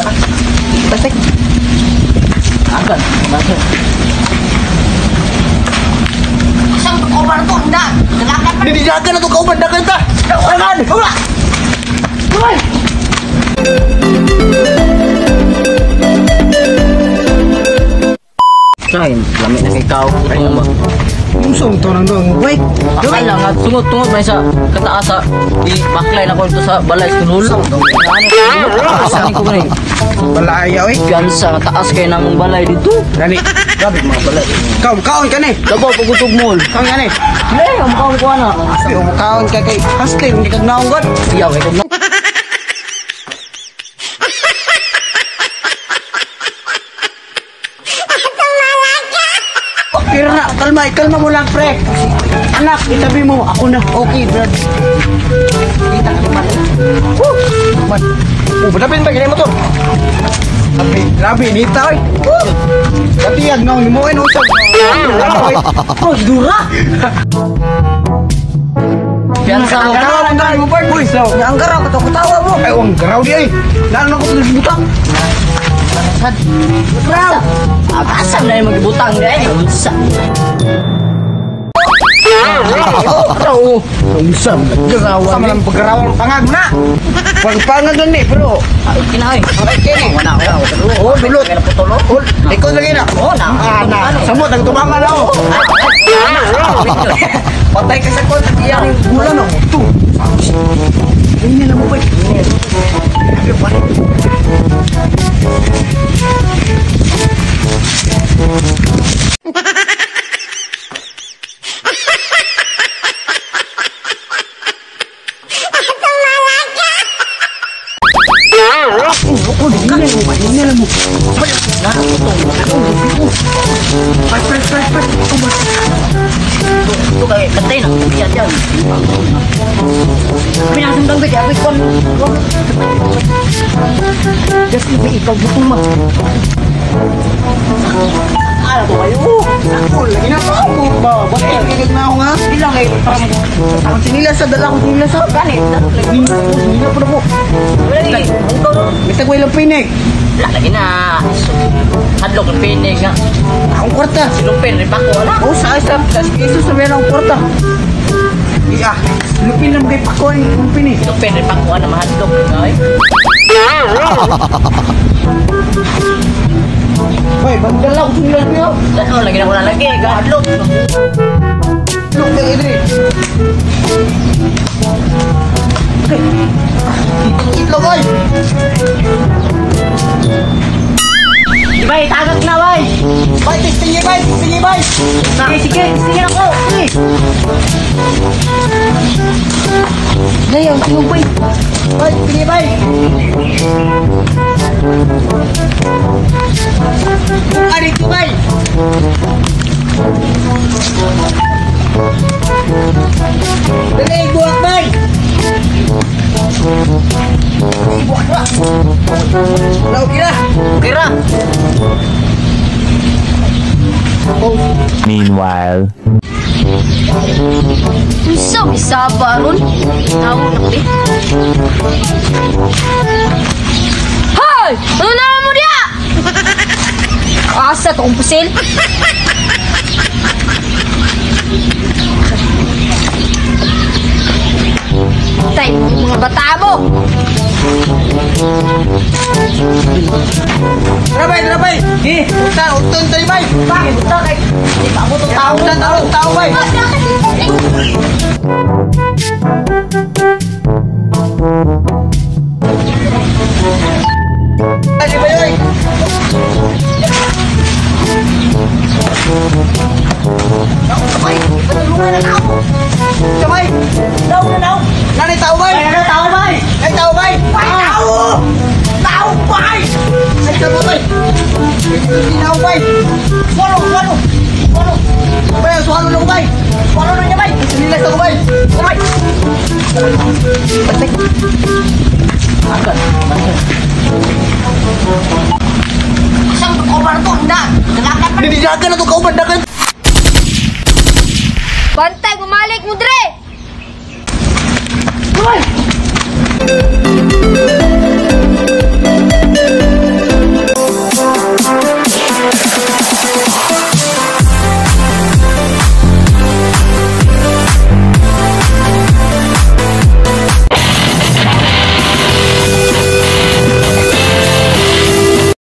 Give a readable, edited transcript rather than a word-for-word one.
Basta. Agan, basta. Isang kauban to, na. Dalagan man. Dididagan na to kauban, dagan ta. Dagan. Wala. Uy. Say, lami na kay kao. Unsa to nang dong? Wait. Akala nga tungod-tungod may sa kataasa. Di baklay na ko dito sa balay sa tunulong. Asa ni ko gani? Balaya oy. Piyansa taas kay namong balay dito. Gani. Grabe mga balay. Kaon kaon ka ni. Dabaw pagutog mall. Kaon ka ni. Le, ang kaon ko ana. Ay, kaon ka kay hustle hindi kag naong god. Iyaw kay kog. Kira, kalma, kalma mo lang, pre. Anak, itabi mo. Ako na. Okay, brad. Kita ka naman. Woo! Man. Oh, badapin ba? Ganyan mo to. Grabe, grabe, nita, oy. Woo! Katiyag na, ni mo, ay, usap. Oh, dura. Piyansa mo. Ang garaw mo, mo, Uy, ang garaw, katawa mo. Ay, ang garaw di, ay. Lalo ko sa butang. Sad. Graw! Asa na yung magbutang di ay? Unsa? Oo. Unsa garawan. Sa man pagarawan pangag na. Pagpangag na ni pero Ay, kinaoy. Okay, kini. Wala, wala. Oh, dulot. Kaya putolo. Ikaw lagi na. Oo na. Ah, na. Samot ang tumama na oh. Patay ka sa kon, iyang gula na mo. Tu. Ini na mo ba? Ito kay kantay na. Yan yan. Pinasundang ko kay kon. Just ibi ikaw butong ma. Ala ko kayo. Ako lagi na ako ba. Bakit kay na ako nga? Ilang ay parang Ang sinila sa dala ko sinila sa ganit. Sinila po na po. Wala lagi. Bitag way lang pinig. Wala lagi na. Hadlok ang pinig nga. Akong kwarta. Silupin rin pa ko ala. Oh, sa sa sa iso sa meron akong kwarta. Iya, lupin lang kay pako ang pinig. Silupin rin pa ko ana mahadlok ay. Hoy, bandala ko sinila niyo. Dako lagi na wala lagi gahadlok. Look kay Idri. Okay. Itlog oy. Di ba itagak na bay. Bay, testing bay, testing bay. Sige sige, sige ako. Sige. Gaya, ang bay. Bay, testing bay. Ari ko bay. Dali, buwak bay. Buwak ba? Wala, okay na. Okay ra. Meanwhile. Unsa bisaba ron? Tawo na ko eh. Hoy! Ano na mo diya? Asa to kong pusil? Tay, mga bata mo! Trabay, trabay. Di. Utan, utan tayo bay. Bakit? Buta kay. Di pa mo tong tao. Utan, tao, tao bay. Ay, di ba yun? Kamay, patulungan na tao. Kamay. Tao na tao. Nanay tao bay. Ay, ano tao bay? Ay, tao bay. Ay, tao! Tao bay! Ay, tao bay. Hindi na bay. Swallow, swallow. Swallow. Bay, suwalo na ko bay. Swallow na niya bay. Sinilas ako bay. Kamay. Patay. Agan. Isang kauban to, na. Dalagan man. Dididagan na to kauban, dagan. Bantay, bumalik mo dre. Kamay!